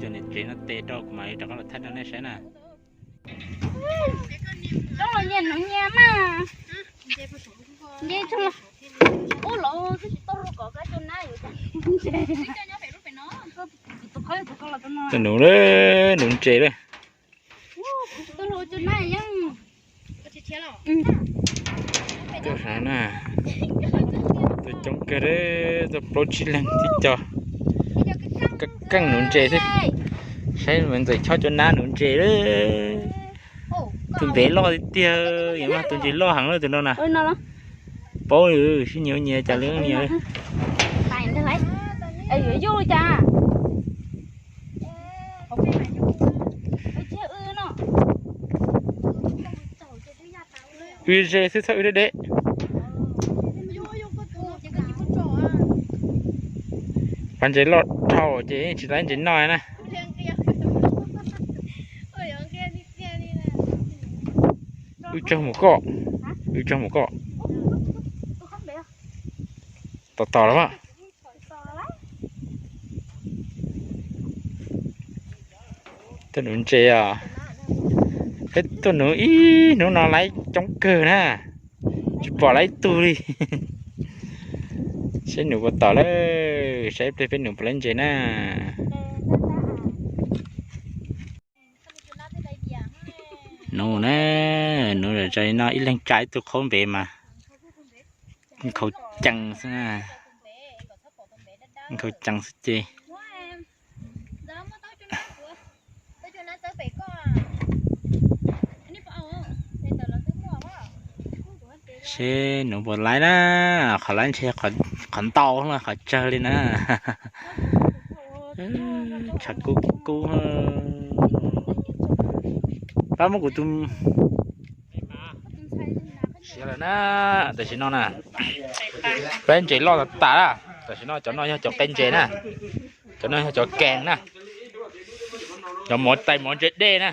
Nws tsev no tes rau kuv mam li rov qab los thaij rau nej saib na. Coob los nyias nuv nyias mas. Nce tso los. Ub, los twb tsis tau rau kom kab coj nab yuav cas. Tus nuv, nuv ntses lawm. Tuaj sav na, tuaj coob kawg, tuaj plaub tsib leeg tib co. Keej nuv ntses xwb. Saib ntxawm Chob cov nab nuv ntses lawm. Tus ntev loj tiag tiag, tus ntses loj heev lawm tus no na. Paub sib nyias nyias cas li nyias. Wb ze xwb txhob wb deb deb. Pab ntses loj dhau ces tsis tau ntses noj na. Wb tsaug mus koj, wb tsaug mus koj. Tos tos los mas. Tuaj nuv ntses os. Peb tuaj nuv ib hnub no lawv coob kawg na. Tsis pom lawv ib tug li. Saib nuv puas tom lawm, saib ib pliag peb nuv puas lawv ntses na. Nuv na, nuv zam zaws no ib leeg tsa ib tug qhaub npem mas nkhaus cees xwb na. Nkhaus cees xwb ces. Seb nuv puas laib na, qhov laib ntshe qhov ntau qhov tsawg li na. Tshav kub kub. Pab muab kuv tus siav lawm na, tam sim no na. Peb ntses loj tas tas na, tam sim no cov no yog cov qe ntses na, cov no yog cov kees na, cov mov tais mov ntses dej na.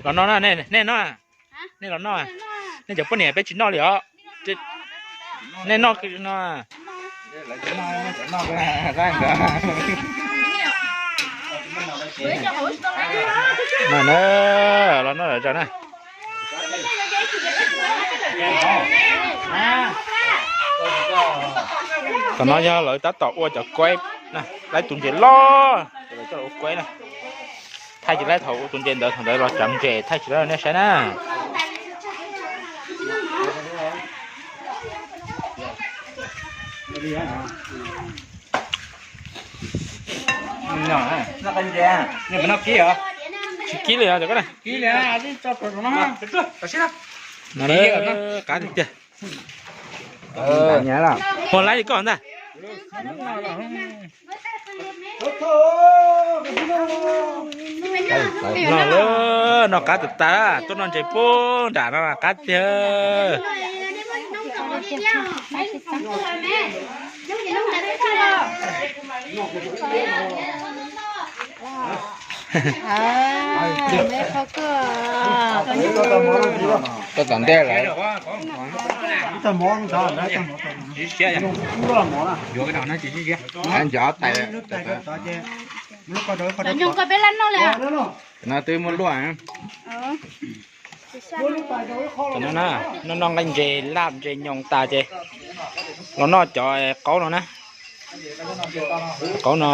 Los no na, nej noj, nej los noj, nej cov poj niam peb tsis noj li os. Nej noj no. Los noj zom zaws na. Tam no yog lawv tab tom ua cov kuaib, laib tus ntses loj, lawv coj los ua kuaib na. Thaij tsis laib thaum ua tus ntses ntawd, thaum ntawd los tsav ntses thaij tsis laib nej saib na. Tsis kib li os. Qab tiag tiag. Puas laib li koj ntag. Los lawm, noj qab tas tas, tuaj noj ntses puag nram no qab tiag. Koj tom ntej lawm. Nco tais. No twb muaj luaj. Cov no na, noj noj nqaij ntses laj ntses nyoos tas ces los noj cov qaub no na. Qaub no.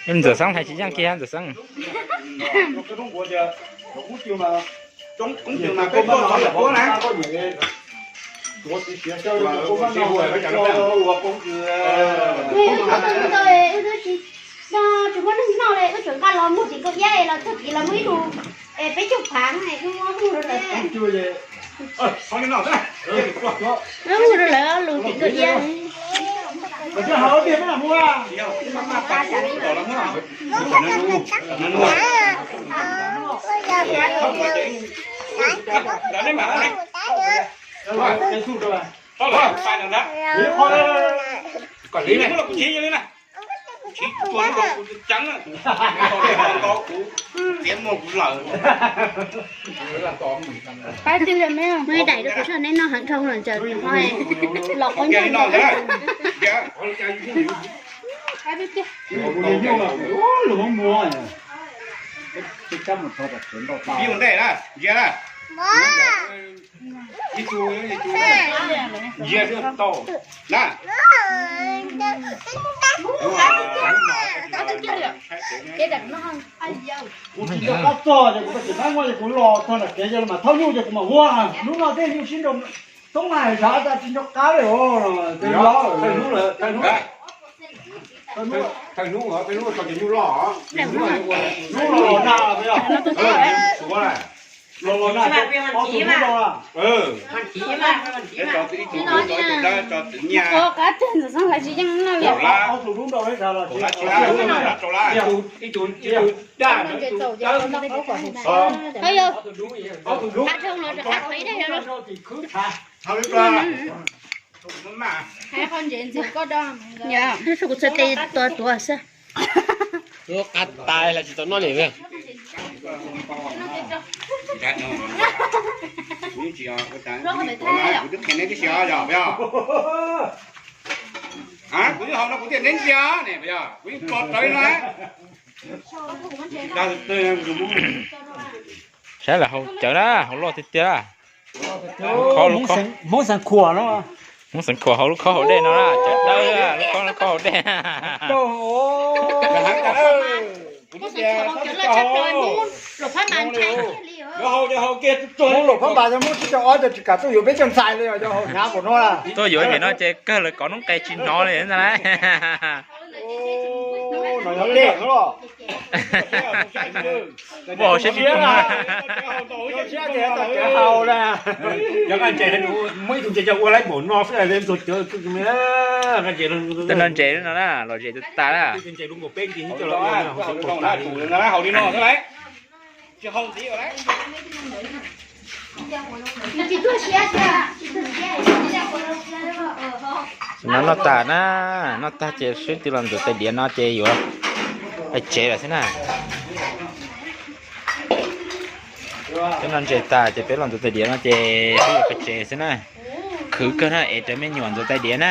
Ntxawm Xeeb hais tsis yeej kiag Ntxawm Xeeb. Tsis muaj neeg noj li, wb tseem nqa los muag tim Nkauj Iab los txog tim los muaj ib lub peb caug phav, wb muab hu rau lawv. Wb hu rau lawv lus tim Nkauj Iab. Kom li muab los kuv chim li na. Chim tuag los kuv ceeb, kuv txiav muag kuv lawm. Pab twg li me, muab ib daim rau kuv soj neb noj heev dhau los ntsaws ho los qab ncaug no. Ib ntej na, ntsia na. Ib tug, ib tug ntsia tau na. Kuv tsis nco qab txog ces kuv tsis nco qab muaj ces kuv los txog nram kev ces mam thauj nyuj ces kuv mam ua. Hnub no tej nyuj sib nrau toob hais sav tas tsis nco qab li os. Thawj hnub, thawj hnub, thawj hnub txog ces nyuj loj, hnub los los nag los yog. Los los nag, ob tug hnub los. Qab teg ntawm xeeb lawv tsis yeej no li. Ob tug hnub nrau li ntawd los tsis. Ib tug, ib tug daj, ib tug dawb. Qab dhau los rov qab qhov ib daig no. Hais qhov ntsev ntxiv koj do. Yog, kuv txhais tes tua tuav xwb. Lub qab tais los tsis tau noj li. Kuv twb qhia neb tib si os, yog, yog. Kuv twb haus no kuv thiaj neb ntsia ne, yog, kuv yeej tos rawv no. Saib lawv haus cawv na, haus loj tiag tiag. Hmoob xeev khuam no. Hmoob xeev khuam haus lub khob haus dej no na, cawv dawb, lub khob, lub khob haus dej. Hmoob Luam Phab Npas yog muab tsib caug ob ces tsis kam tuaj yuav peb cov ntxhais li os, cov haus hnyav npaum no. Tuaj yuav pem no ces kawg lawv kov noob qes tsis hnov li ntag lauj. Muaj hauv siab tsis poob na. Tej no ntses no na, los zem tas tas na. Tam no noj tas na, noj tag ces swb tig los ntxuav tais diav no ces yuav pais tsev lawm xwb na. Twb noj ntses tas ces peb los ntxuav tais diav no ces peb yuav pais tsev xwb na. Khwv kawg na, es raws me nyuam ntxuav tais diav na.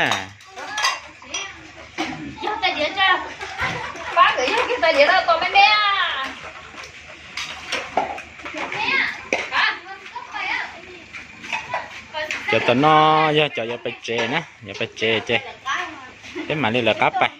Cov tom no yog cov yuav pais tsev na, yuav pais tsev ces peb mam li lawv qab pais.